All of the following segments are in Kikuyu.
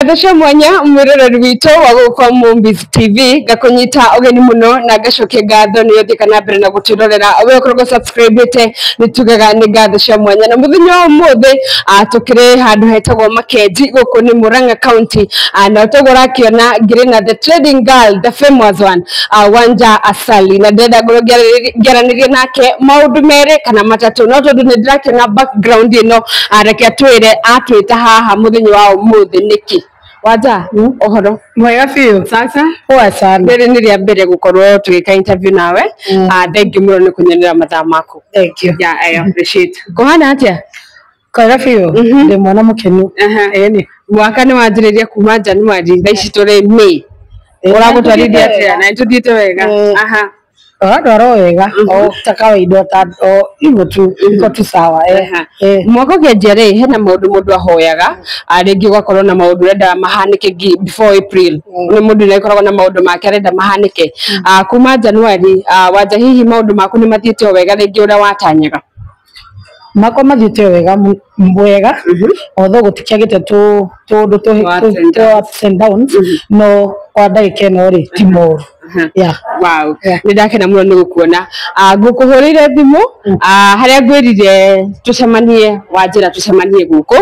Ngatho cia mwanya mwiroreri witũ wa gũkũ Movies TV, ngakũnyita ũgeni mũno na ngacokia ngatho nĩ ũthiĩ kana mbere na gũtwĩrorera. We ũkoragwo subscribe-ĩte, nĩ tugaga nĩ ngatho cia mwanya. Na mũthenya wa ũmũthĩ tũkĩrĩ handũ hetagwo Makenji, gũkũ nĩ Murang'a County, na ũtoguo ũrakĩona ngĩrĩ na the trading girl, the famous one, Wanja Asali, na ndĩrenda ngorwo ngĩaranĩria nake maũndũ merĩ kana matatũ, no tondũ nĩ ndĩrakĩona background ĩno, reke atwĩre atwĩta haha mũthenya wa ũmũthĩ nĩkĩ. Wanja, ũhoro? Mwega biũ. Sasa. Poa sana. Rĩrĩ nĩ rĩa mbere gũkorwo tũgĩka interview nawe. Thank you mũno nĩ kũnyenera mathaa maku. Thank you. Yeah, I appreciate. Kũhana atĩa? Kwega biũ. Ndĩ mwana mũkenu. Ĩni. Mwaka nĩ wanjĩrĩria kuma January, thaa ici tũrĩ May. Ũragũtwarithia atĩa? Na nĩtũthiĩte wega. Ũrandwara o wega. O ta kawaida, ta o hivyo tu. Iko tu sawa. Mwaka ũkĩanjia rĩ, hena maũndũ mũndũ ahoyaga, rĩngĩ ũgakorwo na maũndũ ũrenda mahanĩke before April. Nĩ mũndũ nĩ akoragwo na maũndũ make arenda mahanĩke. Kuma January, Wanja, hihi maũndũ maku nĩ mathiĩte o wega rĩngĩ ũrĩa watanyaga? Makwa mathiĩte o wega wega. Although gũtikĩagĩte tũũndũ Ups and tũ ups and downs, no kwa ndagĩka ĩno rĩ, ti moru. Yeah. Wow. Yeah. Nĩ ndakena mũno nĩ gũkuona. Ngũkũhũrĩire thimũ, harĩa ngwĩrire tũcemanie, wanjĩra tũcemanie gũkũ.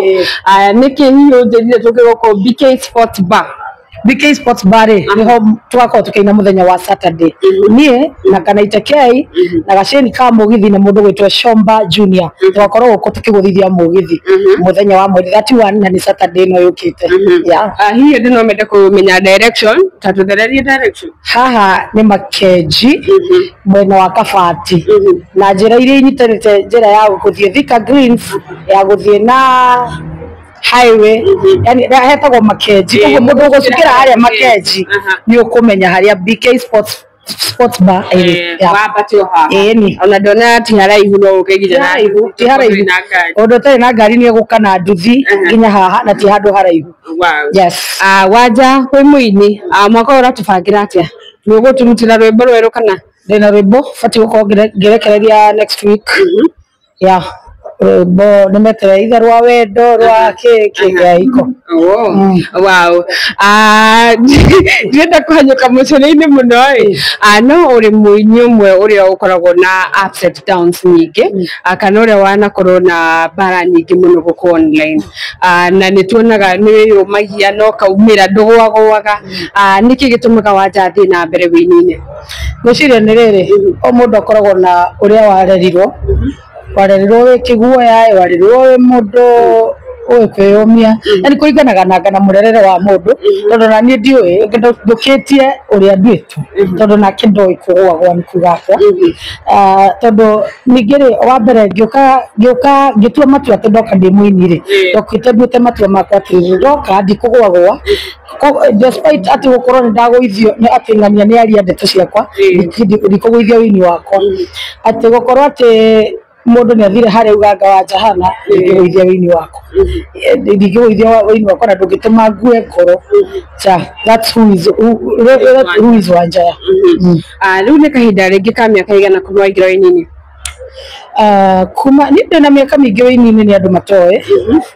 Nĩkĩ hihi ũnjĩrire tũke gũkũ BK Sports Bar? BK Sports Bar rĩ, nĩho tũgakorwo tũkĩina mũthenya wa Saturday. Niĩ na Kanaita K na Gaceni ka mũgithi na mũndũ gwĩtwo Shomba Junior, tũgakorwo gũkũ tũkĩgũthithia mũgithi mũthenya wa mweri 31, na nĩ Saturday ĩno yũkĩte. Yeah. Hihi andũ no mende kũmenya direction, ta tũthererie direction. Haha nĩ Makenji, mwena wa Kabati, na njĩra iria inyitanĩte, njĩra ya gũthiĩ Thika Greens, ya gũthiĩ na highway, yani hetagwo Makenji. Ũguo mũndũ ũgũcukĩra harĩa Makenji nĩ ũkũmenya harĩa BK Sports Bar ĩrĩ. Yeah. Wambate o haha. Ĩni. Ona ndona ti haraihu, no ũke nginya Ti na haraihu, ti haraihu. na ngari. Ũndũ ũtarĩ na ngari nĩ egũka na nduthi nginya haha, na ti handũ haraihu. Yes. Wanja, kwĩ mũini, mwaka ũyũ ũratũbangĩra atĩa? Nĩ ũgũtũrutĩra rwĩmbo rwerũ kana? Ndĩna rwĩmbo batiĩ gũkorwo ngĩrekereria next week. Yeah, rwĩmbo nĩ meterera ithe rwa wendo rwa kĩ kĩ gĩa iko. Oh, wow. Ndĩrenda kũhanyũka mũcere-inĩ mũno ĩ. No ũrĩ mũini ũmwe ũrĩa ũkoragwo na ups and downs nyingĩ, kana ũrĩa wanakorwo na mbara nyingĩ mũno gũkũ online. Na nĩ tuonaga nĩ wĩyũmagia no kaumĩra ndũgũagũaga. Nĩkĩ gĩtũmaga Wanja athiĩ na mbere wĩini-inĩ? Ngwĩciria nĩ rĩrĩ, o mũndũ akoragwo na ũrĩa warerirwo. Warerirwo wĩ kĩguoya, warerirwo wĩ mũndũ ũĩ kwĩyũmia, yani kũringanaga na mũrerere wa mũndũ, tondũ na niĩ ndiũĩ ndũkĩtie ũrĩa nduĩtwo, tondũ nake ndoĩ kũgũagũa nĩ kuga akwa. Tondũ ningĩ rĩ, wa mbere ngĩũka ngĩtua matua atĩ ndoka ndĩ mũini rĩ, ndokĩte nduĩte matua makwa atĩrĩrĩ, ndoka ndikũgũagũa, despite atĩ gũkorwo nĩ ndagũithio nĩ atĩ ng'ania nĩ aria ndeto ciakwa, ndikũgũithia ũini wakwa, atĩ gũkorwo atĩ mũndũ nĩ athire harĩa uganga wa Jahana, ndingĩgũithia ũini wakwa. Ndingĩgũithia ũini wakwa na ndũngĩtũma ngue ngoro. Ja, that's who is Wanja. Rĩu nĩ kahinda rĩngĩ ka mĩaka igana kuma waingĩra wĩini-inĩ? Kuma niĩ ndĩ na mĩaka mĩingĩ wĩini-inĩ, nĩ andũ matoĩ,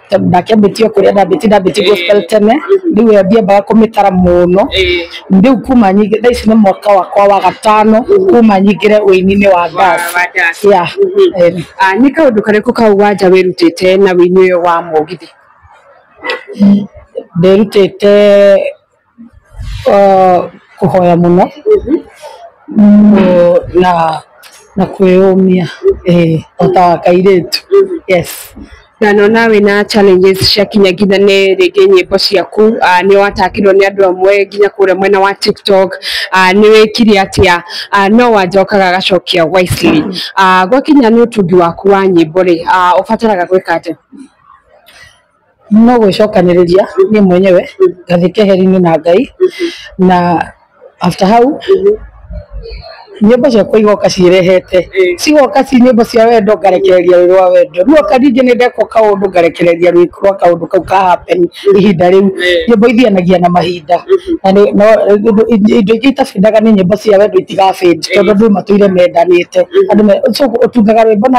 tondũ ndakĩambĩtie o kũrĩa ndambĩtie gospel tene, rĩu ĩyo ndiambaga kũmĩtara mũno. Rĩu kuma nyingĩ, thaa ici nĩ mwaka wakwa wa gatano kuma nyingĩre wĩini-inĩ wa dance. Wa dance. Yeah. Nĩ kaũndũ karĩkũ kau Wanja wĩrutĩte na wĩini ũyũ wa mũgithi? Ndĩrutĩte kũhoya mũno na kwĩyũmia, o ta kairĩtu, yes. Na nona wĩna challenges cia kinya nginya nĩ rĩngĩ nyĩmbo ciaku, nĩ watakirwo nĩ andũ amwe nginya kũrĩa mwena wa TikTok, nĩ wĩkire atĩa, no Wanja okaga agacokia wisely. Gwakinya nĩ ũtungi waku wa nyĩmbo rĩ, ũbataraga gwĩka atĩa? No gwĩcokanĩrĩria niĩ mwenyewe, ngathiĩ keheri-inĩ na Ngai, na after hau Nyĩmbo ciakwa igoka ciĩrehete, cigoka ci nyĩmbo cia wendo ngarekereria rwĩ rwa wendo, ruoka ningĩ nĩ ndekwo kaũndũ ngarekereria rwĩ rwa kaũndũ kau ka happen ihinda rĩu. Nyĩmbo ithianagia na mahinda na no indo ingĩ itabindaga nĩ nyĩmbo cia wendo, itigabindi tondũ andũ matũire mendanĩte. Andũ so ũtungaga rwĩmbo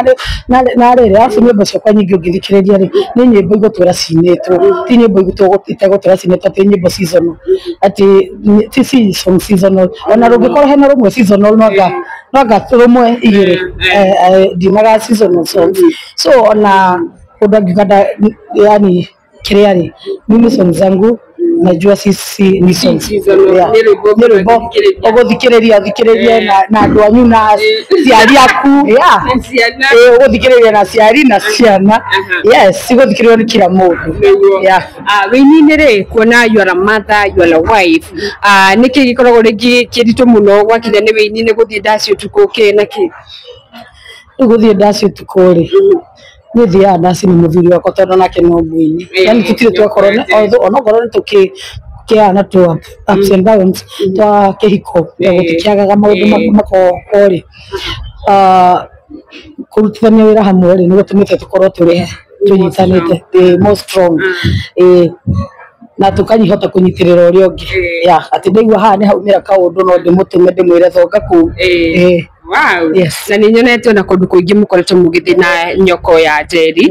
na rĩrĩ, arabu nyĩmbo ciakwa nyingĩ ũngĩthikĩrĩria rĩ, nĩ nyĩmbo igũtũra cinĩtwo, ti nyĩmbo itegũtũra cinĩtwo, atĩ nyĩmbo seasonal, atĩ ti song seasonal. Ona rũngĩkorwo hena rũmwe seasonal, no anga rũmwe igĩrĩ, ndinaga seasonal songs. So ona ũndũ angiuga yani kĩrĩa rĩ, mimi song zangu najua si ni songs. Seasonal, Yeah. nĩ rwĩmbo nĩ rwĩmbo ũgũthikĩrĩria. Ũgũthikĩrĩria ũthikĩrĩrie na andũ anyu na ciari aku, yeah. Ciana. Ĩĩ, ũgũthikĩrĩria na ciari na ciana. Yes, igũthikĩrĩrio nĩ kila mũndũ. Nĩguo. Yeah. Wĩini-inĩ rĩ, kuona you are a mother, you are a wife, nĩkĩ gĩkoragwo rĩngĩ kĩritũ mũno gwakinya nĩ wĩini-inĩ, gũthiĩ ndaci ũtukũ, kĩ na kĩ? Rĩu gũthiĩ ndaci ũtukũ rĩ, niĩ thiaga ndaci nĩ mũthuri wakwa tondũ nake no mũini. Yani tũtirĩ twakorwo onokorwo nĩ tũkĩaga na tũ ups and downs twa kĩhiko, gũtikĩagaga maũndũ makoragwo rĩ, kũrutithania wĩra hamwe rĩ, nĩ gũtũmĩte tũkorwo tũrĩ tũnyitanĩte, more strong, na tũkanyihota kũnyitĩrĩra ũrĩa ũngĩ. Yeah, atĩ ndaigua haha nĩ haumĩra kaũndũ, no ndĩmũtũme ndĩmwĩre thonga kũu. Wow. Yes. Na nĩ nyonete ona kũndũ kũingĩ mũkoretwo mũgĩthiĩ na nyoko ya Njeri.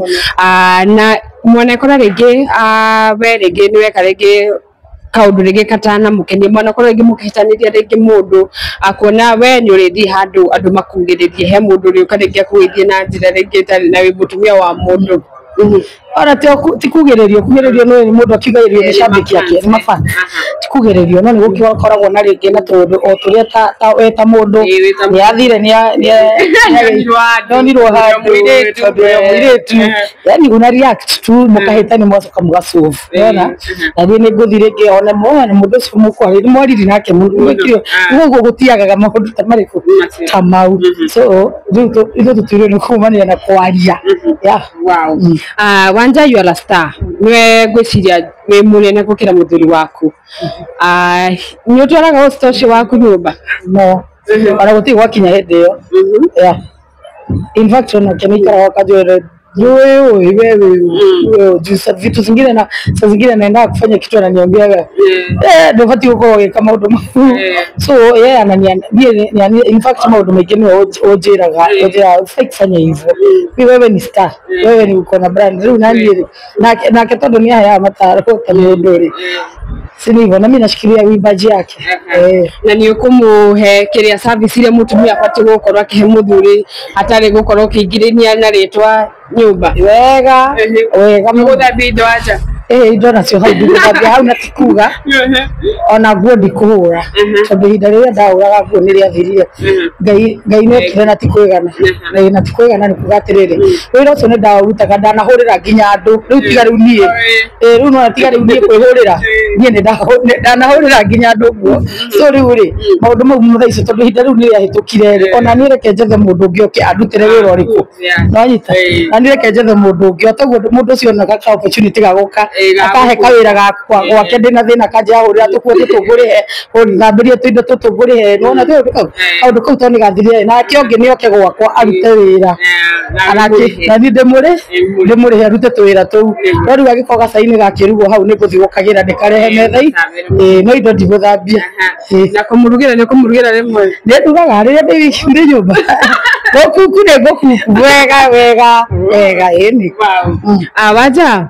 Na mwanekora rĩngĩ, we rĩngĩ nĩ weka rĩngĩ kaũndũ rĩngĩ katanamũkenia, mwanakora rĩngĩ mũkĩhĩtanĩria rĩngĩ mũndũ akuona we nĩ ũrĩthiĩ handũ andũ makugĩrĩrie, he mũndũ ũrĩũka rĩngĩ akũgeithie na njĩra rĩngĩ ĩtarĩ na wĩ mũtumia wa mũndũ. Ona ti kugĩrĩrio, kugĩrĩrio nĩ mũndũ akiugagĩrĩrio nĩ cambĩki ake, nĩ mafans, ti kugĩrĩrio, no nĩ gũkoragwo na rĩngĩ na tũũndũ o tũrĩa ta we ta mũndũ Ĩĩ, wĩ ta nĩ athire Nĩonirwo handũ. nĩonirwo handũ Mũirĩtu. tondũ ya mũirĩtu, yani una react tu, mũkahĩtania, mũgacoka mũgasolve. Nĩwona, na niĩ nĩ ngũthiĩ rĩngĩ one mona mũndũ ũcio mũkwarĩria mwariri nake mũndũ ũguo, gũtiagaga maũndũ ta marĩkũ Macio. ta mau. So rĩu ithuĩ tũtuire nĩ kumania na kwaria, yeah. Wow. Wanja, you are a star. Niwe ngwĩciria wĩ mũnene gũkĩra mũthuri waku. Nĩ ũtwaraga ũcito ũcio waku nyũmba? No, ona gũtirĩ gwakinya hĩndĩ ĩyo. Yeah, in fact onake nĩ ikaraga akanjĩra wewe wewe wewe juu vitu zingine na saa zingine naenda kufanya kitu ananiambia wewe ndũbatiĩ gũkorwo ũgĩka maũndũ mau. So yeye ananiambia, in fact maũndũ maingĩ nĩwe ũnjĩraga, ũnjĩraga hufai kufanya hivyo, wewe ni star, wewe ni uko na brand. Rĩu naniĩ rĩ, nake tondũ nĩ aheaga mataro ta mũndũ rĩ, si ni hivyo, na mimi nashikilia uimbaji yake. Na nĩ ũkũmũhe kĩrĩa service iria mũtumia abatiĩ gũkorwo akĩhe mũthuri hatarĩ gũkorwo ũkĩingĩrania na rĩtwa nyũmba? Wega wega mũno. Gũthambia indo aja? Eh, indo nacio hau ndigũthambia hau, na ti kuga ona nguo ndikũhũra, tondũ ihinda rĩrĩa ndahũraga nguo nĩ rĩathirire. Ngai nĩ okire na ti kwĩgana na ti kwĩgana, nĩ kuga atĩrĩrĩ, wĩra ũcio nĩ ndaũrutaga, ndanahũrĩra nginya andũ. Rĩu tiga rĩu niĩ, rĩu no tiga rĩu niĩ kwĩhũrĩra, niĩ nĩ ndanahũrĩra nginya andũ nguo. So rĩu rĩ, maũndũ mau thaa icio, tondũ ihinda rĩu nĩ rĩahĩtũkire rĩ, ona niĩ reke njethe mũndũ ũngĩ oke andutĩre wĩra ũrĩkũ. Nĩwanyita? Na niĩ reke njethe mũndũ ũngĩ o toguo mũndũ ũcio onaga ka opportunity ga gũka akahe kawĩra gakwa gwake, ndĩna thĩna kanjĩra hũrĩra tũkuo tũtũ ngũrĩhe, thambĩrie tũindo tũtũ ngũrĩhe. Nĩwona kaũndũ kau to nĩ gathirire, nake ũngĩ nĩ oke gwakwa arute wĩra. Anake na niĩ ndĩmũrĩhe arute tũwĩra tũu, no rĩu angĩkorwo gacainĩ gakĩrugwo hau nĩ ngũthiĩ gũkagĩra ndĩkarehe metha-inĩ. No indo ndigũthambia. Na kũmũrugĩra, nĩ ũkũmũrugĩra rĩmwe? Nĩ ndugaga rĩrĩa ndĩ nyũmba, gũkuku nĩ ngũkuku wega wega wega, ĩni. Wow. Wanja,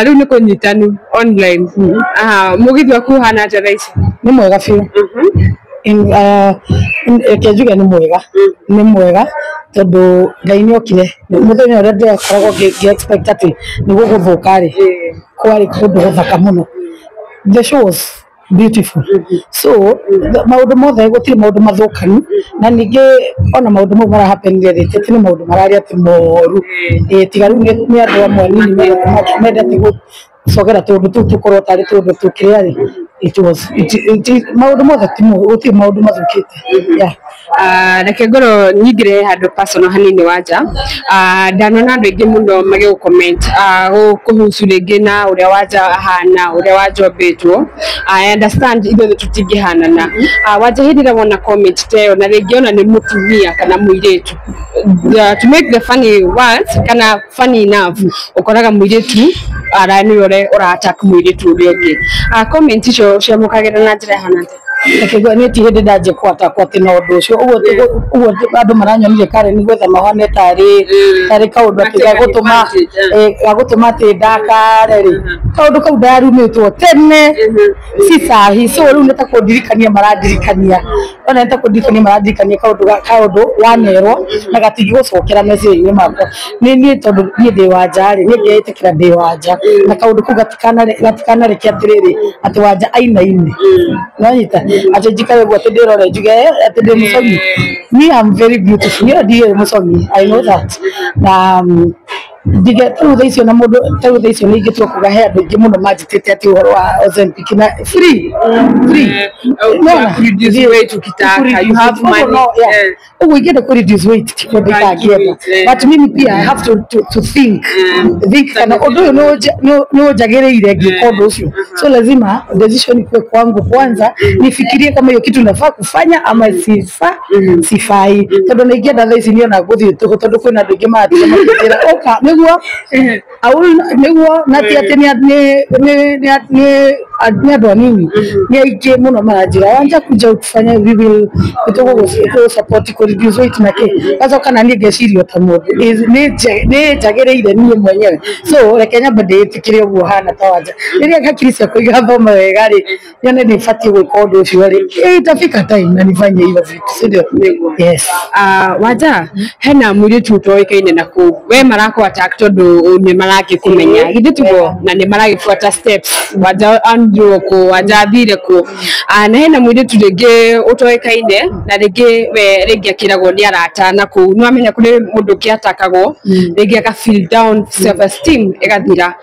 rĩu nĩ kũnyitanu online. Mũgithi waku ũhana atĩa thaa ici? Nĩ mwega biũ. Reke njuge nĩ mwega, nĩ mwega tondũ Ngai nĩ okire mũthenya ũrĩa ndĩrakoragwo ngĩ expect atĩ nĩ gũgũthũka rĩ, kwarĩ kũndũ gũthaka mũno. The show was beautiful. So maũndũ mothe, gũtirĩ maũndũ mathũkanu, na ningĩ ona maũndũ mau marahapenire rĩ, ti atĩ nĩ maũndũ mararĩ atĩ moru. Tiga rĩu nĩ andũ amwe anini mendete gũcogera tũũndũ tũu tũkorwo tarĩ tũũndũ tũkĩrĩa rĩ. It was it, it, maũndũ mothe ti gũtirĩ maũndũ mathũkĩte, yeah. Reke ngorwo nyingĩre handũ personal hanini Wanja. Ndanona andũ aingĩ mũno magĩgũ comment kũhusu rĩngĩ na ũrĩa Wanja ahana, ũrĩa Wanja ombĩtwo. I understand ithuothe tũtingĩhanana. Wanja, hĩndĩ ĩrĩa wona comment ta ĩyo, na rĩngĩ ona nĩ mũtumia kana mũirĩtu, to make the funny words kana funny enough, ũkoraga mũirĩtu ara nĩwe ũrĩa ũra attack mũirĩtu ũrĩa ũngĩ. Comment icio ciamũkagĩra na njĩra ĩhana atĩa? Reke niĩ ti hĩndĩ ndanjia kũatakwo atĩ na ũndũ ũcio ũguo ũguo andũ maranyonire Karen gwetha mahane tarĩ tarĩ kaũndũ atĩ gagũtũma gagũtũma atĩ ndakare rĩ, kaũndũ kau ndarumĩtwo tene si sahi. So rĩu nĩ ta kũndirikania marandirikania, ona nĩ ta kũndirikania marandirikania kaũndũ kaũndũ wanerwo na gatingĩgũcokera meciria-inĩ makwa. Nĩ niĩ tondũ niĩ ndĩ Wanja rĩ, niĩ ngeĩtĩkĩra ndĩ Wanja na kaũndũ kau gatikanareke atĩrĩrĩ atĩ Wanja ainaine nonyita atĩ njikare ũguo atĩ ndĩrore njuge atĩ ndĩ mũcogi. Me, I'm very beautiful. Niĩ ndirĩ mũcogi, I know that. Na ndige tarĩu thaa icio na mũndũ tarĩu thaa icio nĩ ingĩtua kuga he andũ aingĩ mũno manjĩtĩte atĩ ũhoro wa Ozempic na free free. Unaona? Reduce weight ukitaka, you have money. No, yeah. Ũguo ingĩenda ku reduce weight tikuo ndikangĩenda, but mimi pia I have to think kana ũndũ ũyũ nĩ ũnjagĩrĩire ngĩka ũndũ ũcio. So lazima decision ikuwe kwangu kwanza, nifikirie kama hiyo kitu nafaa kufanya ama sifa sifai, tondũ na ingĩenda thaa ici niona gũthiĩ tũhũ, tondũ kwĩna andũ aingĩ maratinda makĩnjĩra ũka nĩguo au nĩguo, na ti atĩ nĩ andũ anini, nĩ aingĩ mũno maranjĩra, "Wanja, kuja utufanye, we will tũgũ support ku reduce weight na kĩ." Gacoka na niĩ ngeciria ta mũndũ nĩ njagĩrĩire niĩ mwenyewe, so reke nyambe ndĩĩtĩkĩre ũguo hana ta Wanja. Rĩrĩa hakiri ciakwa igathoma wega rĩ, nyone nĩ batiĩ gwĩka ũndũ ũcio rĩ, itafika time na nifanye hiyo vitu, si ndio? Yes. Wanja, hena mũirĩtu ũtoĩkaine na kũu we marakũ attack tondũ nĩ maragĩkũmenya, githĩ tiguo? Na nĩ maragĩbuata steps, Wanja andũ kũ, Wanja athire kũ. Na hena mũirĩtu rĩngĩ ũtoĩkaine na rĩngĩ we rĩngĩ akĩragwo nĩ arata na kũu, nĩ wamenya kũrĩ mũndũ ũkĩatakagwo rĩngĩ aka feel down, self esteem ĩgathira.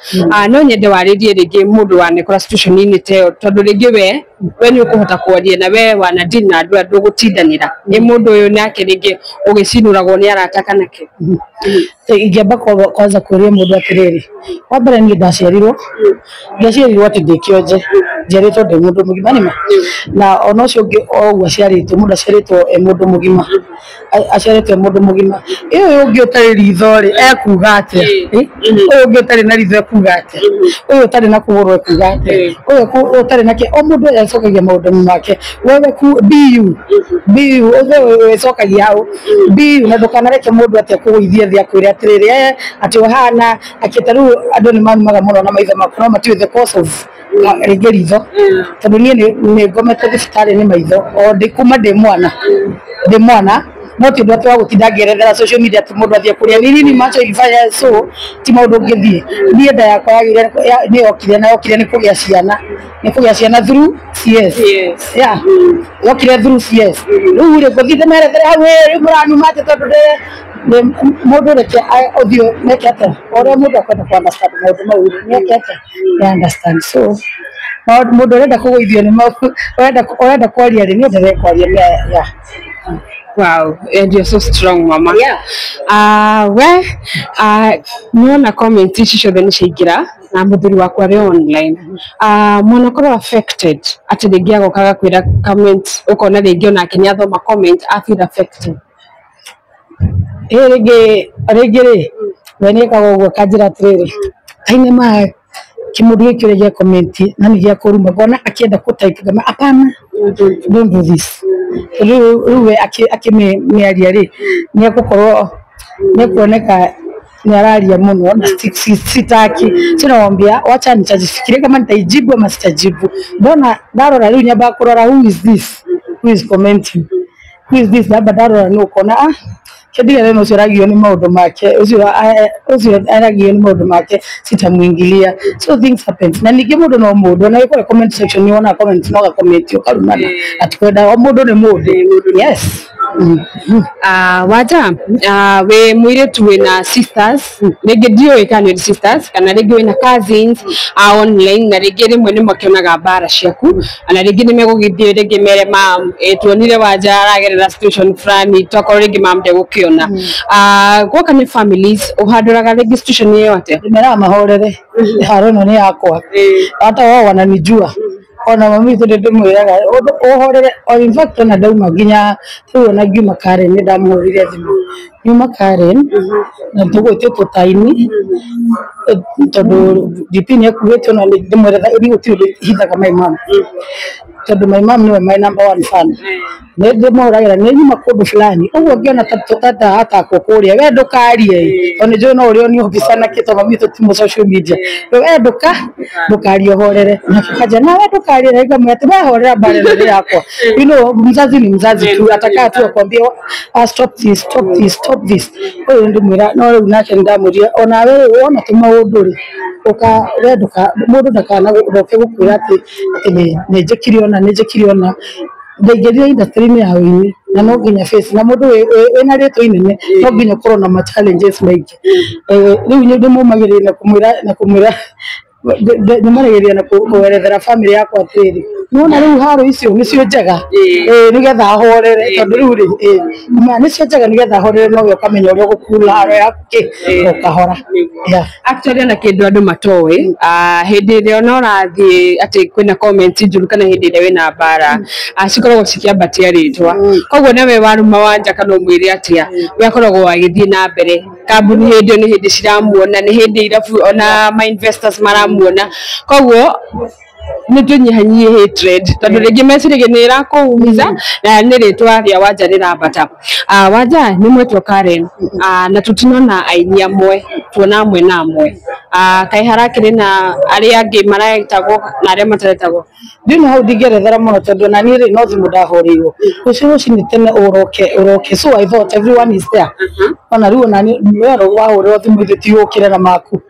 No nyende warĩrie rĩngĩ mũndũ wanekora situation-inĩ ta ĩyo, tondũ rĩngĩ we nĩ ũkũhota kwaria na we wana deal na andũ aya, ndũgũtindanĩra ĩ mũndũ ũyũ nake rĩngĩ ũgĩcinũragwo nĩ arata kana kĩ. Ingĩamba kwanza kũria mũndũ atĩrĩrĩ, wa mbere niĩ ndaciarirwo, ndiaciarirwo atĩ ndĩ kĩonje, njiarĩtwo ndĩ mũndũ mũgima nĩma, na ona ũcio ũngĩ o ũguo aciarĩtwo, mũndũ aciarĩtwo e mũndũ mũgima, aciarĩtwo e mũndũ mũgima. Ĩ ũyũ ũngĩ ũtarĩ ritho rĩ, ekuga atĩa? Ĩ ũyũ ũngĩ ũtarĩ na ritho ekuga atĩa? Ũyũ ũtarĩ na kũgũrũ ekuga atĩa? Ũyũ ũtarĩ na kĩ? O mũndũ acokagia maũndũ make. Wewe ku be you, be you, ũthe wĩcokagia hau, be you, na ndũkanareke mũndũ atĩ akũgũithie thĩ akwĩre atĩrĩrĩ, atĩ ũhana akĩ. Ta rĩu andũ nĩ manumaga mũno na maitho makwa, no matiũĩ the cause of rĩngĩ ritho, tondũ niĩ nĩ ngomete thibitarĩ nĩ maitho o ndĩ kuma ndĩ mwana, ndĩ mwana, no ti ũndũ atĩ wa gũtinda ngĩerethera social media atĩ mũndũ athiĩ kũrĩa ni nini macho ilifanya, so ti maũndũ ũngĩthiĩ. Niĩ nda yakwa yagĩire nĩ yokire na yokire nĩ kũgĩa ciana, nĩ kũgĩa ciana through CS. Yeah, yokire through CS. Rĩu rĩ, ngũthiĩ ndĩmerethere hau, "Ĩ, rĩu mũranuma atĩ tondũ ndĩ mũndũ?" Reke ũthiĩ meke atĩa, o ũrĩa mũndũ akwenda ku understand maũndũ mau rĩ, nĩ eke atĩa, nĩ understand. So mũndũ ũrenda kũgũithio nĩ ũrenda kwaria rĩ, nĩ endelee kwaria nĩ yeah. Wow, and you're so strong, mama. Yeah. We, nĩwona comment ici ciothe nĩ ciaingĩra na mũthuri wakwa arĩ online. Mwana akorwo affected atĩ rĩngĩ agoka agakwĩra comment, ũkona rĩngĩ onake nĩ athoma comment, a feel affected. Ĩ rĩngĩ rĩ, we nĩ ekaga ũguo akanjĩra atĩrĩrĩ, kaine ma kĩmũndũ gĩkĩ ũrĩa gĩa comment na nĩ gĩa kũruma, ngona akĩenda kũ type, ngama hapana, don't do this. Rĩu we akĩmĩaria rĩ, nĩ egũkorwo nĩ ekuoneka nĩ araria mũno na sitaki. So namwambia wacha nitajifikiria kama nitaijibu ama sitajibu. Mbona ndarora rĩu nyambaga kũrora, who is this, who is commenting, who is this? Ndamba ndarora nĩ ũkona, ah, kĩndigere ũcio aragio nĩ maũndũ make, ũcio aragio nĩ maũndũ make, sitamuingilia. So things happen, na ningĩ mũndũ no mũndũ, na wĩkore comment section nĩ wonaga comment no gacomment ũkarumana, atikwenda o mũndũ nĩ mũndũ, yes. Wanja, wĩ mũirĩtu wĩna sisters, rĩngĩ ndiũĩ kana nĩ sisters kana rĩngĩ wĩna cousins online, na rĩngĩ rĩmwe nĩ makĩonaga mbara ciaku, na rĩngĩ nĩ megũgĩthiĩ rĩngĩ mere mam, tuonire Wanja aragerera situation fulani, tokorwo rĩngĩ mam ndegũkĩona. Gwoka nĩ families, ũhandũraga rĩngĩ situation ĩyo atĩa? Ndĩmeraga mahorere, haro ĩno nĩ yakwa, hata wao wananijua, ona mami witũ ndĩmwĩraga ũhorere. O in fact ona ndauma nginya rĩu, ona ngiuma Karen nĩ ndamũhũrire thimũ nyuma Karen na tũgwĩtĩtwo taini tondũ DP nĩ akuĩte, ona ndĩmwĩre niĩ gũtirĩ ũndũ hithaga my mom, tondũ my mom nĩwe my number one fan. Nĩ ndĩmũhũragĩra nĩ nyuma kũndũ fulani ũguo, ngĩona ta tũtata atakwo kũrĩa, we ndũkarie, tondũ nĩ njũĩ no ũrĩo nĩ officer na kĩ, tondũ mami witũ ti mũ social media, we ndũkarie, ũhorere. Nake kanja nawe ndũkarie, na ngamwĩra atĩ we horera, mbara ĩno nĩ yakwa. Mzazi ni mzazi tu, atakaa tu akwambia, "Ah, stop this, stop this, stop this." Ũyũ ndĩmwĩra no rĩu nake nĩndamwĩrire onawe rĩ wona tũmaũndũ rĩ ũka we ndũka mũndũ ndakanaroke gũkwĩra atĩ nĩ njĩkire ona nĩ njĩkire ona ndaingĩrire industry-inĩ ya ũini, na no nginya face na mũndũ wĩna rĩtwa inene, no nginya ũkorwo na ma challenges maingĩ. Rĩu nĩ ndĩmũmagĩrĩria na kũmwĩra ndĩmaragĩrĩria na kwerethera family yakwa atĩrĩrĩ, nĩwona rĩu haro icio nĩcio njega, nĩgetha ahorere, tondũ rĩu rĩ ma nĩcio njega nĩgetha ahorere, nowe ũkamenya ũrĩa ũgũkula haro yaku kĩ o kahora. Yeah. Actually ona kĩndũ andũ matoĩ, hĩndĩ ĩrĩa ona ũrathiĩ atĩ kwĩna comment njũru kana hĩndĩ ĩrĩa wĩna mbara, cikoragwo cikĩambatia rĩtwa, koguo nawe waruma Wanja kana ũmwĩre atĩa, we akoragwo agĩthiĩ na mbere. Kambuni hĩndĩ ĩyo nĩ hĩndĩ ciramuona, nĩ hĩndĩ irabu ona ma investors maramuona, koguo nĩ tũnyihanyihie hatred, tondũ rĩngĩ meciragia nĩ ĩrakũumiza na nĩ rĩtwa rĩa Wanja rĩrambata. Wanja nĩ mwetwo Karen, na tũtinona aini amwe, tuona amwe na amwe. Kaĩ harakĩrĩ na arĩa angĩ maretagwo na arĩa mataretagwo? Ndina hau ndingĩerethera mũno, tondũ ona niĩ rĩ no thimũ ndahũrĩirwo rũciũ rũcinĩ tene ũroke ũroke, so I thought everyone is there. Ona rĩu ona niĩ wero wahũrĩrwo thimũ ithe ti ũkĩre na maku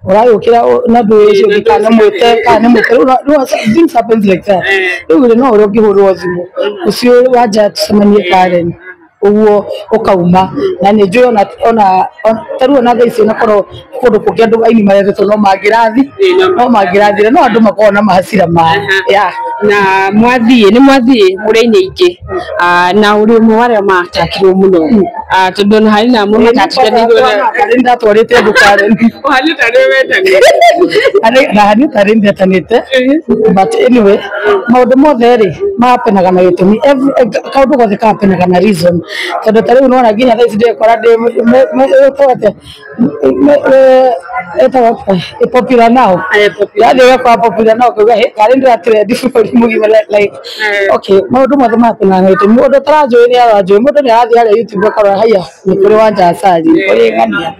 ũragĩũkĩra na ndũĩ ũcio ũngĩ kana nĩ mwĩte kana nĩ mwĩte. Rĩu things happens like that. Rĩu rĩ no ũrĩa ũngĩhũrĩrwo thimũ ũcio Wanja tũcemanie Karen ũguo ũkauma, na nĩ njũĩ ona ta rĩu ona thaa ici onakorwo kũndũ kũngĩ andũ aini marethetwo no mangĩrathi no mangĩrathire, no andũ makoragwo na mahacira mao, yeah. Na mwathiĩ nĩ mwathiĩ mũrĩ-inĩ ingĩ, na ũrĩ ũmwe wa arĩa matakirwo mũno, tondũ ona harĩ na amwe matatire. Nĩ ndatwarĩte andũ Karen. Ũhana tarĩ wetania. Na hani tarĩ ndetanĩte, but anyway maũndũ mothe rĩ mahapenaga na gĩtũmi. Kaũndũ gothe kahapenaga na reason, tondũ ta rĩu nĩwona nginya thaa ici ndĩrekora ndĩ ĩtagwo atĩa, ĩtagwo atĩa, popular now. Yaani ũgakora popular now, ũkauga "Hey, karĩ ndĩra trend bũrũri mũgima." Like okay, maũndũ mothe mahapenaga na gĩtũmi. Mũndũ ũtaranjũĩ nĩ aranjũĩ, mũndũ nĩ arathiĩ harĩa YouTube akarora, haiya, nĩ kũrĩ Wanja Asali, nĩ kũrĩ ng'ania.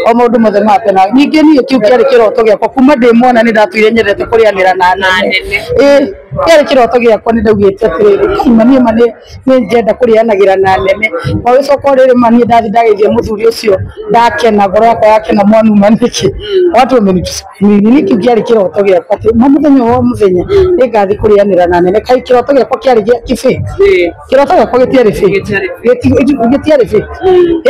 O maũndũ mothe mahapenaga. Ningĩ niĩ kĩu kĩarĩ kĩroto gĩakwa kuma ndĩ mwana, nĩ ndatũire nyendete kũrĩanĩra na nene. Ĩ kĩarĩ kĩroto gĩakwa, nĩ ndaugĩte atĩrĩrĩ, kai ma niĩ ma nĩ ngenda kũrĩanagĩra na nene. Magĩcoka o rĩrĩ ma niĩ ndathi ndageithia mũthuri ũcio, ndakena, ngoro yakwa yakena mwanuma nĩkĩ watu wamenitusiku nini. Kĩu kĩarĩ kĩroto gĩakwa atĩ ma mũthenya o mũthenya nĩ ngathi kũrĩanĩra na nene. Kai kĩroto gĩakwa kĩarĩ gĩa kĩ fake? Kĩroto gĩakwa gĩtiarĩ fake. Gĩtiarĩ fake,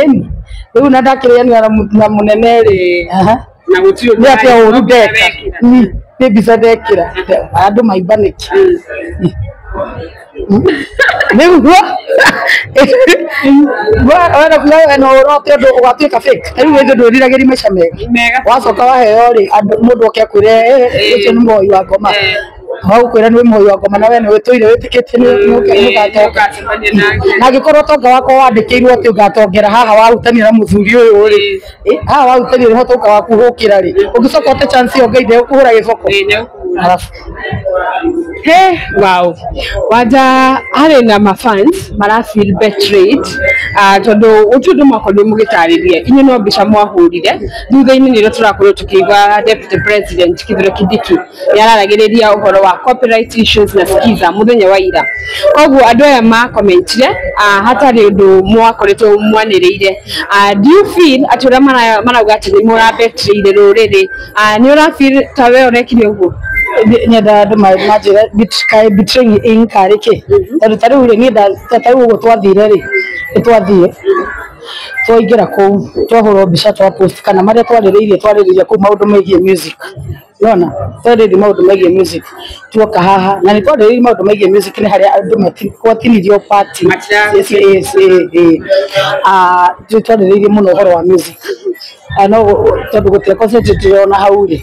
ĩni rĩu na ndakĩrĩanĩra na mũnene rĩ, aha. Na gũtirĩ ũndũ Nĩ atĩa ũru ndeka? Wekĩra. Nĩ mbica ndekĩra andũ maimba nĩkĩ nĩguo wena no ũrote ũndũ ũgatuĩka fake. Rĩu wĩthĩ ndwĩriragĩria maica mega. Mega. Wacoka waheo rĩ, andũ mũndũ oke akwĩre, "Eh, ũcio nĩ mũhoi wa ngoma." Wagũkwĩra nĩ mũhoi wa ngoma na we nĩ wĩtũire wĩtĩkĩtie nĩ ũgatonga. Ũgacemania nake. Na angĩkorwo ũtonga wakwa wandĩkĩirwo atĩ ũgatongera haha wahutania na mũthuri ũyũ rĩ, haha wahutania nĩho ũtonga waku ũgũkĩra rĩ, ũngĩcoka ũte chance ĩyo, Ngai ndegũkũhũra gĩboko. Nĩegũkũhũra. Arabu He, wow. Wanja, harĩ na mafans mara feel betrayed, tondũ gũtirĩ ũndũ mwakorirwo mũgĩtarĩria, inyuĩ no mbica mwahũrire. Thutha-inĩ nĩrĩo tũrakorirwo tũkĩigua Deputy President Kithure Kindiki nĩ araragĩrĩria ũhoro wa copyright issues na Skiza mũthenya wa ira, koguo andũ aya makomentire hatarĩ ũndũ mwakoretwo mwanĩrĩire. Do you feel atĩ ũrĩa marauga atĩ nĩ mũrabetrĩire rũrĩrĩ, nĩ ũra feel ta we ũrekire ũguo? Nyenda andũ manjĩre kaĩ betraying ĩnkarĩ kĩ, tondũ ta rĩu rĩ, niĩ ta rĩu ũguo twathire rĩ, nĩ twathiĩ twaingĩra kũu, twahũrwo mbica, twa post kana marĩa twarĩrĩirie kũu maũndũ megiĩ music. Nona twarĩrĩirie maũndũ megiĩ music, tuoka haha na nĩ twarĩrĩirie maũndũ megiĩ music, nĩ harĩa andũ gwatinirio party. Yes, yes, eh. Ah, twarĩrĩirie mũno ũhoro wa music. Ah, no tondũ gũtirĩ concentrate ona hau rĩ,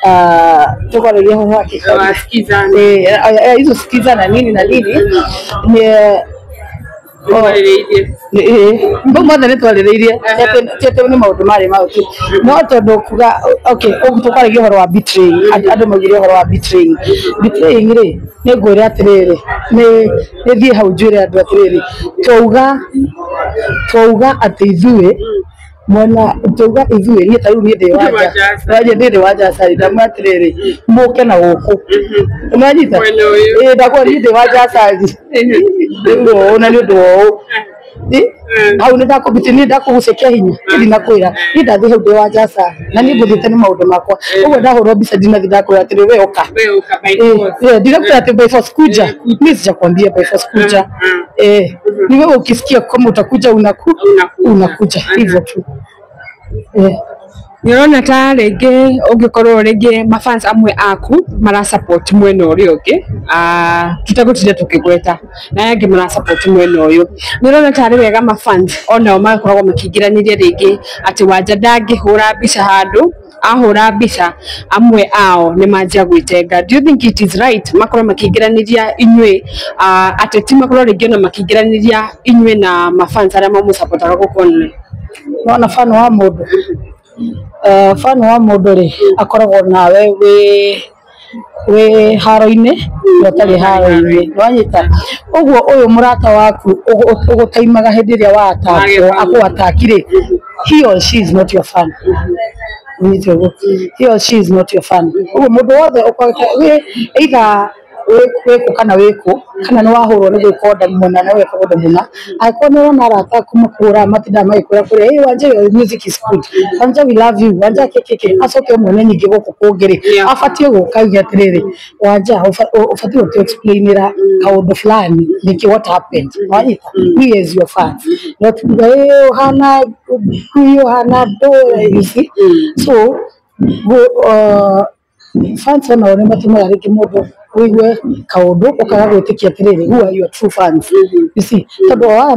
ah, tũkwarĩria ũhoro wa kĩ- Wasikizana. Hizo sikiza na nini na nini ni Mwarĩrĩirie. Mbau mothe nĩ twarĩrĩirie, ti atĩ nĩ maũndũ marĩ maũtu, no tondũ kuga okay, ũguo tũkwaragia ũhoro wa betraying, andũ maugire ũhoro wa betraying. Betraying rĩ, nĩ ngwĩre atĩrĩrĩ, nĩ thiĩ hau njwĩre andũ atĩrĩrĩ, twauga atĩ ithuĩ mwena, twauga ithuĩ, niĩ ta rĩu niĩ ndĩ wanja wanja, niĩ ndĩ wanja cari, ndamwĩra atĩrĩrĩ, mũke na gũkũ, nĩwanyita? Mwena ũyũ. Ĩĩ, ndakwĩra niĩ ndĩ wanja cari rĩu ũũ na nĩ ũndũ wa ũũ. Hau nĩ ndakũbiti, niĩ ndakũgucia kĩa hinya, niĩ ndinakwĩra niĩ ndathiĩ hau ndĩ wa njacari na niĩ ngũthiĩte nĩ maũndũ makwa, ũguo ndahũrwo mbica ndinathi ndakwĩra atĩrĩ, we ũka. We ũka by force. Ndinakwĩra atĩ by force kuja, mimi sijakwambia by force kuja. Ni wewe ukisikia kama utakuja Unakuja. Unakuja hivyo tu. Nĩ ũrona ta rĩngĩ ũngĩkorwo rĩngĩ mafans amwe aku mara support mwena ũrĩa ũngĩ, ah, tũtegũtinda tũkĩgweta, na aya angĩ mara support mwena ũyũ, nĩ ũrona tarĩ wega mafans onao makoragwo makĩingĩranĩria rĩngĩ atĩ Wanja ndangĩhũra mbica handũ ahũra mbica amwe ao nĩ manjia gwĩtenga? Do you think it is right makorwo makĩingĩranĩria inyuĩ, ah, ateti makorwo rĩngĩ ona makĩingĩranĩria inyuĩ na mafans arĩa mamũsupportaga gũkũ online? Nona fan wa mũndũ, fan wa mũndũ rĩ, akoragwo nawe wĩ haro-inĩ na ũtarĩ haro-inĩ, nĩwanyita? Ũguo ũyũ mũrata waku ũgũtaimaga hĩndĩ ĩrĩa wa attackwo, akũ attack rĩ, he or she is not your fan. Nyite ũguo, he or she is not your fan. Ũguo mũndũ wothe ũkoragwo wĩ either wĩkũ kana wĩkũ, kana nĩ wahũrwo nĩ gwĩka ũndũ mũna na weka ũndũ mũna, angĩkorwo nĩ ũrona arata aku makũhũraga, matindaga magĩkwĩra kũrĩa, "Hey Wanja, your music is good, Wanja, we love you, Wanja kĩkĩkĩ," acoke mwene nyingĩ gũkũ kũngĩ rĩ, abatiĩ gũka auge atĩrĩrĩ, "Wanja, ũbatiĩ gũtũ explainĩra kaũndũ fulani, nĩkĩ, what happened?" Wanyita? We as your fans, not kuga, "Ĩ ũhana ngui, ũhana ndũ," you see? So fans onao nĩ matũmaga rĩngĩ mũndũ ũigue kaũndũ ũkaga gwĩtĩkia atĩrĩrĩ, who are your true fans, you see? Tondũ o aya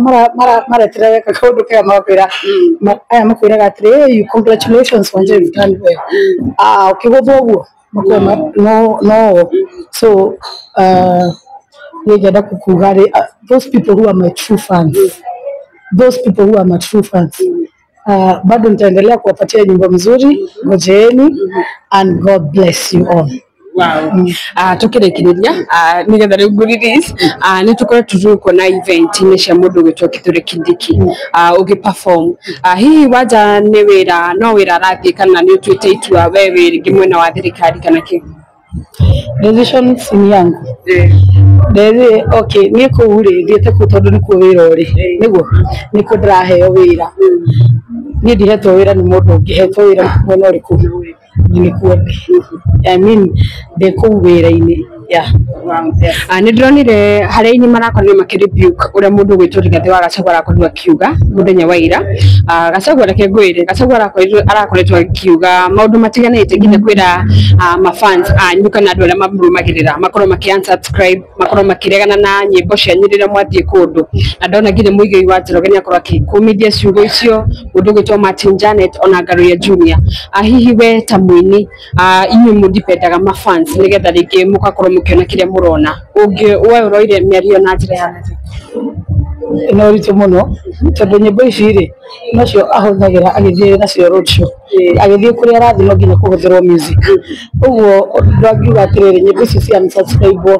mareterera weka kaũndũ kega magakwĩra, aya makwĩraga atĩrĩ, "Hey, you, congratulations Wanja, you've done well." Ah, ũkĩgũthwo ũguo makwĩra no no. So niĩ ngenda kukuga rĩ, those people who are my true fans, those people who are my true fans, bado nitaendelea kuwapatia nyimbo mzuri, ngojeeni, and God bless you all. Wow. Tukĩrĩkĩrĩria, nĩgetha rĩu ngũ release, nĩ tũkoretwo tũgĩkuona event-inĩ cia mũndũ ũgwĩtwo Kithure Kindiki, ũgĩ perform. Hihi Wanja nĩ wĩra no wĩra arathiĩ, kana nĩ ũtuĩte itua we wĩ rĩngĩ mwena wa thirikari kana kĩ? Decision si ni yangu. Ndezi, okay, niĩ kũu rĩ, thiĩte kũu tondũ nĩkuo wĩra ũrĩ, nĩguo nĩkuo ndĩraheo wĩra. Niĩ ndihetwo wĩra nĩ mũndũ ũngĩ, hetwo wĩra mwena ũrĩkũ, nĩkuo ndĩ, I mean, ndĩ kũu wĩra-inĩ, yeah. Nĩ ndĩronire harĩa aini marakorirwo makĩ rebuke ũrĩa mũndũ ũgwĩtwo Rigathĩ wa Gachagua arakorirwo akiuga mũthenya wa ira. Gachagua, reke ngwĩre, Gachagua arakoretwo akiuga maũndũ matiganĩte, nginya kwĩra mafans anyu kana andũ arĩa mamũrũmagĩrĩra makorwo makĩ unsubscribe, makorwo makĩregana na nyĩmbo cianyu rĩrĩa mwathiĩ kũndũ, na ndona nginya Muigai wa Njoroge nĩ akorwo akĩkũmithia ciugo icio, mũndũ ũgwĩtwo Martin Janet ona Ngaruiya Junior. Hihi we ta mũini, inyuĩ mũdipendaga mafans nĩgetha rĩngĩ mũgakorwo mũkĩona kĩrĩa mũrona, ũngĩ we ũroire mĩario na njĩra ya atĩa? Nĩ ũritũ mũno, tondũ nyĩmbo ici rĩ, nocio ahũthagĩra agĩthiĩ nacio road show, agĩthiĩ kũrĩa arathiĩ no nginya kũhũthĩrwo music. Ũguo ndwangiuga atĩrĩrĩ, nyĩmbo icio cia unsubscribe,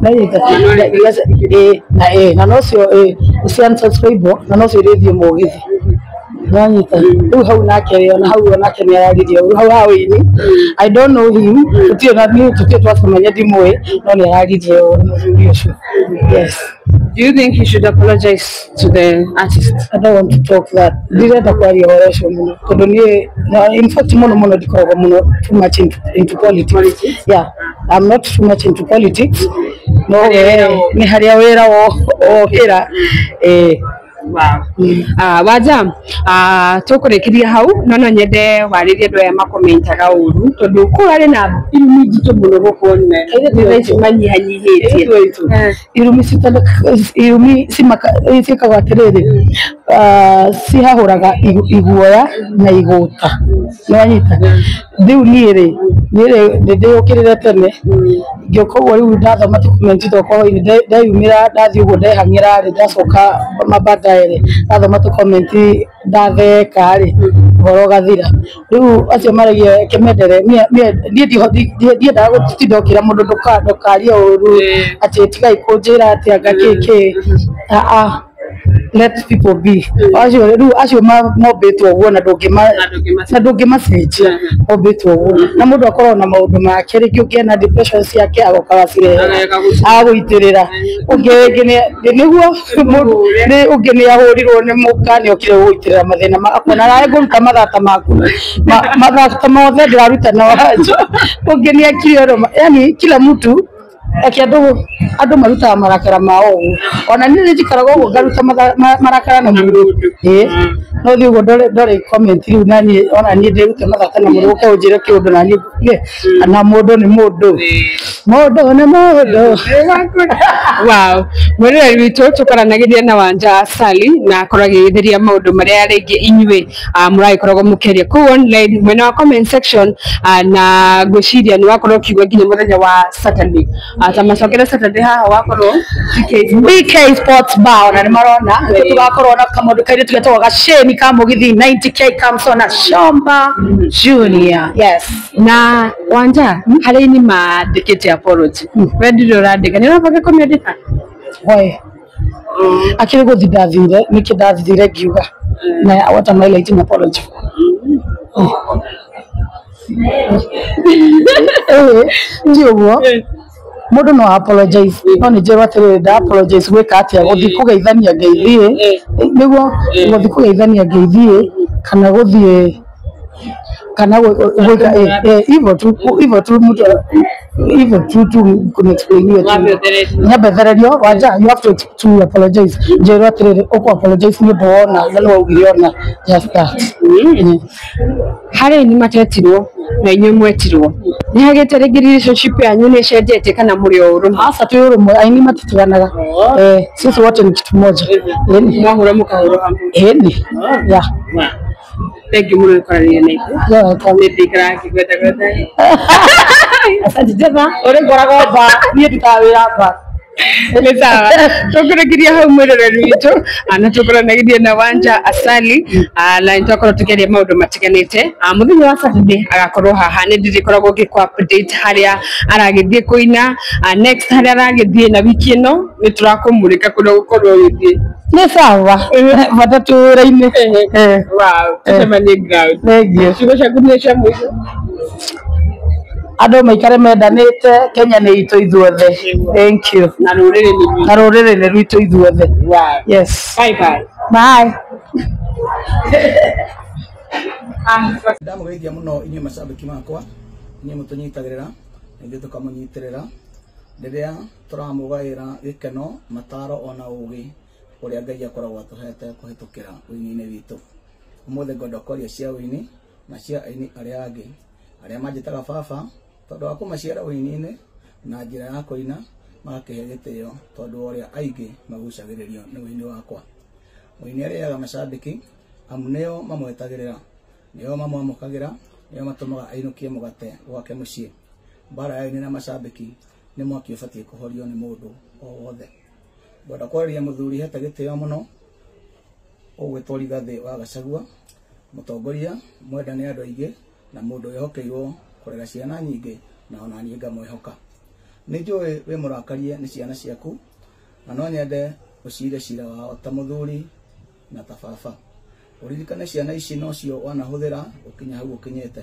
nanyita? Ĩ na ĩ na nocio ĩ cia unsubscribe na nocio irĩthiĩ mũgithi, nĩwanyita? Rĩu hau nake rĩ, ona hau onake nĩ araririe ũru hau ha wĩini. I don't know him, tũtirĩ na niĩ tũtirĩ twacemania, ndimũĩ, no nĩ araririe ũru mũthuri ũcio, yes. Do you think you should apologize to the artist? I don't want to talk that. Ndirenda kwaria ũhoro ũcio mũno tondũ niĩ in fact mũno mũno ndikoragwo mũno too much into politics. Yeah, I'm not too much into politics. No nĩ harĩa wĩra wokĩra. Wow. Wanja, tũkũrĩkĩria hau no nyende warĩrie andũ aya makomentaga ũru tondũ kũrarĩ na irumi njitũ mũno gũkũ online thaa ici manyihanyihĩtie. Irumi ciĩkagwo atĩrĩrĩ, cihahũraga iguoya na igũta, nĩwanyita? Rĩu niĩ rĩ nĩndĩyũkĩrĩre tene ngĩũka ũguo rĩu ndathoma tũkomenti twakwa hwainĩ ndeyumĩra ndathiĩ ũguo ndehang'ĩra rĩ ndacoka mabandae rĩ ndathoma tũkomenti ndatheka rĩ ũhoro ũgathira. Rĩu acio maragia kĩmendere niĩ ndiendaga gũtinda ũkĩra mũndũ ndũkarie ũru atĩ tigai kũnjĩra atĩ anga kĩ kĩ, let people be. Acio rĩu acio mombĩtwo ũguo na ndũngĩmacenjia, mombĩtwo ũguo na mũndũ akoragwo na maũndũ make, rĩngĩ ũngĩ ena depression ciake agoka agacirehe agagũitĩrĩra, ũngĩ rĩngĩ nĩguo ũngĩ nĩ ahũrirwo nĩ mũka nĩ okire gũgũitĩrĩra mathĩna akona nawe ngũruta mathata maku mathata mothe ndĩraruta na Wanja, ũngĩ nĩ ekire ũndũ, yani kila mtu ake andũ marutaga marakara mao ũguo, ona niĩ nĩnjikaraga ũguo ngaruta marakara na mũndũ, no thiĩ ũguo ndore comment rĩu na niĩ ona niĩ ndĩrute mathata na mũndũ ũke ũnjĩre kĩũndũ na niĩ na mũndũ nĩ mũndũ, mũndũ nĩ mũndũ. Wow, mwĩroreri witũ tũkaranagĩria na Wanja Asali na akorwo agĩgĩtheria maũndũ marĩa rĩngĩ inyuĩ mũragĩkoragwo mũkĩaria kũu online mwena wa comment section, na ngwĩciria nĩ wakorwo ũkiigua nginya mũthenya wa Saturday, ta macokere Saturday haha wakorwo BK Sports Bar ona nĩ marona tũgakorwo na kamũndũ kairĩtu getagwo Gaceni ka mũgithi 90k Kamson na Shomba Junior. Yes. Na Wanja harĩ ni mandĩkĩte apology, we ndirĩ ũrandĩka, nĩ ũrabanga kũmĩandĩka? Why? Akĩrĩ gũthi ndathire nĩkĩ ndathire ngiuga na what am I writing apology for? Ti ũguo mũndũ no apologize no nĩ njĩrwo atĩrĩrĩ nda apologize gwĩka atĩa gũthiĩ kũgeithania ngeithie nĩguo gũthiĩ kũgeithania ngeithie kana gũthiĩ kana gwĩka hivyo tu mtu hivyo tu tu kunexplainiwa tu nyambe thererio Wanja you have to apologize njĩrwo atĩrĩrĩ ũkũ apologize nĩ ũndũ wona na nĩ waugire ona just that. Harĩ ni matetirwo na inyuĩ mwetirwo nĩ hagĩte rĩngĩ relationship yanyu nĩ ĩcenjetie kana mũrĩ o ũrũmwe? Aca twĩ ũrũmwe, aini matitiganaga, sisi wote ni kitu moja, mwahũra mũkahũrwo hamwe. Ĩni, yeah. Thank you mũno kwaranĩria na ithuĩ, nĩ ndĩikaraga ngĩgweta gweta. Asante Jetha, ũrĩ ngoragwo ba niĩ ndutaga wĩra ba. Nĩ sawa, tũkũrĩkĩria hau mwĩroreri witũ na tũkoranagĩria na Wanja Asali na nĩtwakorwo tũkĩaria maũndũ matiganĩte. Mũthenya wa Saturday agakorwo haha, nĩ ndĩrĩkoragwo ngĩkũ update harĩa aragĩthiĩ kũina next harĩa aragĩthiĩ, na wiki ĩno nĩ tũrakũmũrĩka kũrĩa ũgũkorwo ũgĩthiĩ. Nĩ sawa, bata twĩ wĩra-inĩ. Wow, tũcemanie ground. Thank you. Ciugo ciaku nĩ cia mũico? Andũ maikare mendanĩte, Kenya nĩ itũ ithuothe. Thank you. Na rũrĩrĩ nĩ rwitũ. Na rũrĩrĩ nĩ rwitũ ithuothe. Wow. Yes. Bye bye. Bye. Ndamũgeithia mũno inyuĩ macambĩki makwa, inyuĩ mũtũnyitagĩrĩra na ithuĩ tũkamũnyitĩrĩra rĩrĩa tũramũgaĩra gĩkeno, mataro ona ũgĩ ũrĩa Ngai akoragwo atũhete kũhĩtũkĩra ũini-inĩ witũ. Ũmũthĩ ngwenda kwaria cia ũini na cia aini arĩa angĩ arĩa manjĩtaga baba tondũ wa kũmaciara ũini-inĩ na njĩra ya kũina magakĩhe gĩtĩo tondũ wa ũrĩa aingĩ magucagĩrĩrio nĩ ũini wakwa. Mũini arĩaga macambĩki amu nĩo mamwetagĩrĩra, nĩo mamwamũkagĩra, nĩo matũmaga ainũkie mũgate gwake mũciĩ. Mbara ya aini na macambĩki nĩ mwaki ũbatiĩ kũhorio nĩ mũndũ o wothe. Ngwenda kwarĩria mũthuri hete gĩtĩo mũno ũgwĩtwo Rigathĩ wa Gachagua, mũtongoria mwenda nĩ andũ aingĩ na mũndũ wĩhokeirwo kũrera ciana nyingĩ na ona niĩ ngamwĩhoka. Nĩ njũĩ wĩ mũrakarie nĩ ciana ciaku na no nyende ũcire cira wao ta mũthuri na ta baba. Ũririkane ciana ici nocio wanahũthĩra ũkinya hau ũkinyĩte,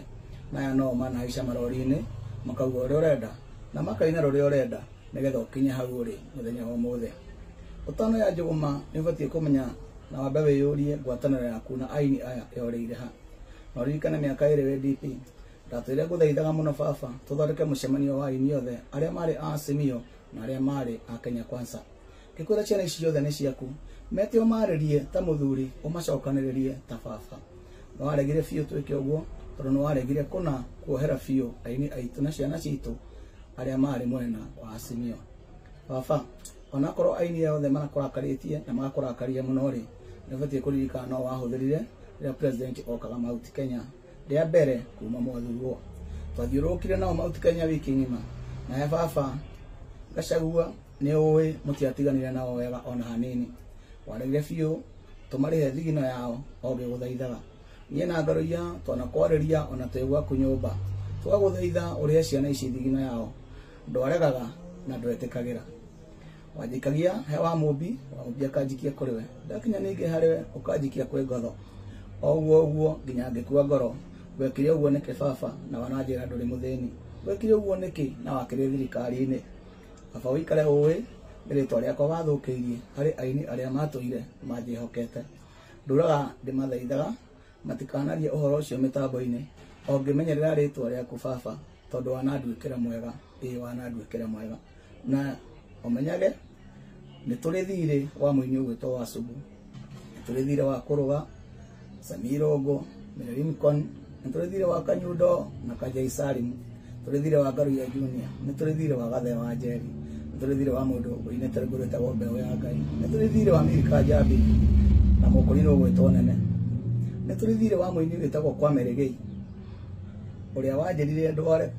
maya no manahaica marori-inĩ makauga ũrĩa ũrenda na makaina rũrĩa ũrenda nĩgetha ũkinye hau ũrĩ mũthenya wa ũmũthĩ. Ũtanoya njũgũma nĩ ũbatiĩ kũmenya na wambe wĩyũrie ngwatanĩro yaku na aini aya yoreire ha. Na ũririkane mĩaka ĩrĩ wĩ DP ndatwĩre ngũthaithaga mũno baba tũthondeke mũcemanio wa aini othe arĩa marĩ a Azimio na arĩa marĩ a Kenya Kwanza. Ngĩkwĩra ciana ici ciothe nĩ ciaku, mete ũmarĩrie ta mũthuri, ũmacokanĩrĩrie ta baba. Nĩ waregire biũ twĩke ũguo tondũ nĩ waregire kũna kuohera biũ aini aitũ na ciana citũ arĩa marĩ mwena wa Azimio. Baba, onakorwo aini othe marakũrakarĩtie na magakũrakaria mũno rĩ, nĩ ũbatiĩ kũririkana no wahũthĩrire rĩrĩa president okaga Mount Kenya rĩa mbere kuma mwathurwo. Twathiũrũrũkire nao Mount Kenya wiki ng'ima, nawe baba Gachagua nĩ ũĩ mũtiatiganire nao wega ona hanini. Waregire biũ tũmarĩhe thigino yao o ngĩgũthaithaga. Niĩ na Ngaruiya twanakwarĩria ona twĩ gwaku nyũmba, twagũthaitha ũrĩhe ciana ici thigino yao, ndwaregaga na ndwetĩkagĩra. Wanjikagia he wa Mũmbi, wa Mũmbi akanjikia kũrĩ we, ndakinya ningĩ harĩ we ũkanjikia kwĩ Ngotho, o ũguo ũguo nginya ngĩkua ngoro. Wekire ũguo nĩkĩ baba na wananjĩra ndũrĩ mũthĩni? Wekire ũguo nĩkĩ na wakĩrĩ thirikari-inĩ? Baba ũikare ũĩ nĩ rĩtwa rĩakwa wathũkĩirie harĩ aini arĩa matũire manjĩhokete. Ndũraga ndĩmathaithaga matikanarie ũhoro ũcio mĩtambo-inĩ, o ngĩmenyerera rĩtwa rĩaku baba, tondũ wananduĩkĩra mwega, ĩĩ wananduĩkĩra mwega. Na ũmenyage nĩ tũrĩ thirĩ wa mũini ũgwĩtwo wa Subu, nĩ tũrĩ thirĩ wa Kũrũga, Samirũngũ, Mary Lincoln, nĩ tũrĩ thirĩ wa Kanyundo na Kajai Salim, tũrĩ thirĩ wa Ngaruiya Junior, nĩ tũrĩ thirĩ wa Gathee wa Njeri, nĩ tũrĩ thirĩ wa mũndũ ũinĩte rwĩmbo rwĩtagwo Mbeũ ya Ngai, nĩ tũrĩ thirĩ wa Milika Njambi na mũkũrinũ ũgwĩtwo Nene, nĩ tũrĩ thirĩ wa mũini wĩtagwo Kwame Rĩgĩi ũrĩa wanjĩrire ndware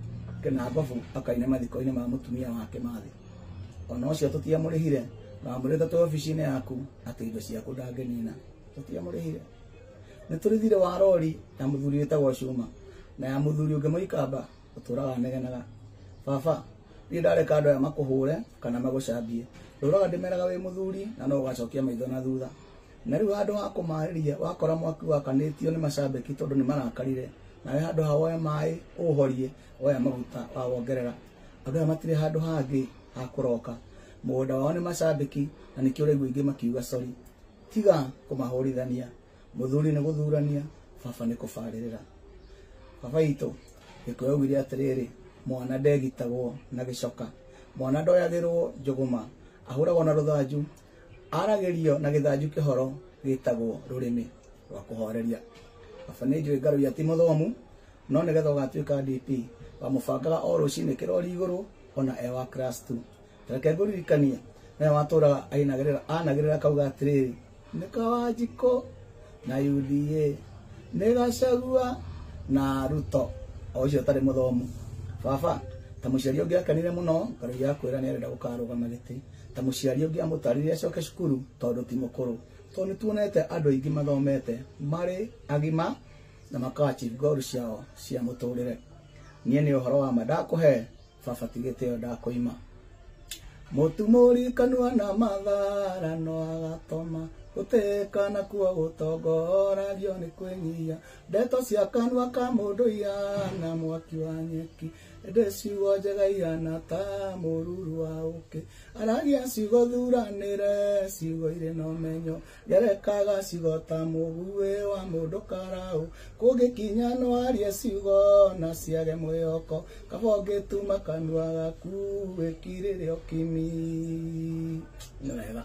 Kĩnangobu akaine mathiko-inĩ ma mũtumia wake Mathi. Ona ũcio tũtiamũrĩhire, na wamwĩrĩte twĩ obici-inĩ yaku atĩ indo ciaku ndangĩnina, tũtiamũrĩhire. Nĩ tũrĩ thirĩ wa rori ya mũthuri wĩtagwo Cuma na ya mũthuri ũngĩ Mũikamba ũtũraga anegenaga. Baba, niĩ ndareka andũ aya makũhũre kana magũcambie, ndũraga ndĩmeraga wĩ mũthuri na no ũgacokia maitho na thutha. Na rĩu handũ ha kũmarĩria wakora mwaki wakanĩtio nĩ macambĩki tondũ nĩ marakarire, nawe handũ ha woe maĩ ũhorie, woya maguta wawongerera. Andũ aya matirĩ handũ hangĩ ha kũroka, mũgũnda wao nĩ macambĩki na nĩkĩo ũraigua aingĩ makiuga sorry. Tiga kũmahũrithania, mũthuri nĩ gũthurania, baba nĩ kũbarĩrĩra. Baba itũ Gĩkũyũ augire atĩrĩrĩ, mwana ndegitagwo na gĩcoka, mwana ndoyagĩrwo njũgũma, ahũragwo na rũthanju, aragĩrio na gĩthanju kĩhoro gĩtagwo rũrĩmĩ rwa kũhoreria. Baba nĩ njũĩ Ngaruiya ti mũthomu, no nĩgetha ũgatuĩka DP wamũbangaga o rũcinĩ kĩrori igũrũ ona e wa class 2. Reke ngũririkanie nĩwe watũraga anagĩrĩra akauga atĩrĩrĩ, nĩ Kawanjikũ na UDA, nĩ Gachagua na Ruto, o ũcio ũtarĩ mũthomu. Baba, ta mũciari ũngĩ akenire mũno Ngaruiya akwĩra nĩ arenda gũkarũgama gĩtĩ, ta mũciari ũngĩ amũtarire acoke cukuru tondũ ti mũkũrũ, tondũ nĩ tuonete andũ aingĩ mathomete marĩ agima na maka achieve goal ciao cia mũtũrĩre. Niĩ nĩ ũhoro wa ma ndakũhe baba, ti gĩtĩo ndakũima. Mũtumũri kanua na mathara no agatoma, gũtĩĩka nakuo gũtongoragio nĩ kwĩnyihia. Ndeto cia kanua ka mũndũ ihana mwaki wa nyeki, ĩndĩ ciugo njega ihana ta mũruru wa ũkĩ. Aragia ciugo thuranĩre, ciugo irĩ na ũmenyo, gerekaga ciugo ta mũguĩ wa mũndũ karaũ. Kũngĩkinya no arie ciugo na ciage mwĩhoko, kaba ũngĩtuma kanua gaku wĩkirĩre ũkimi. Nĩ wega.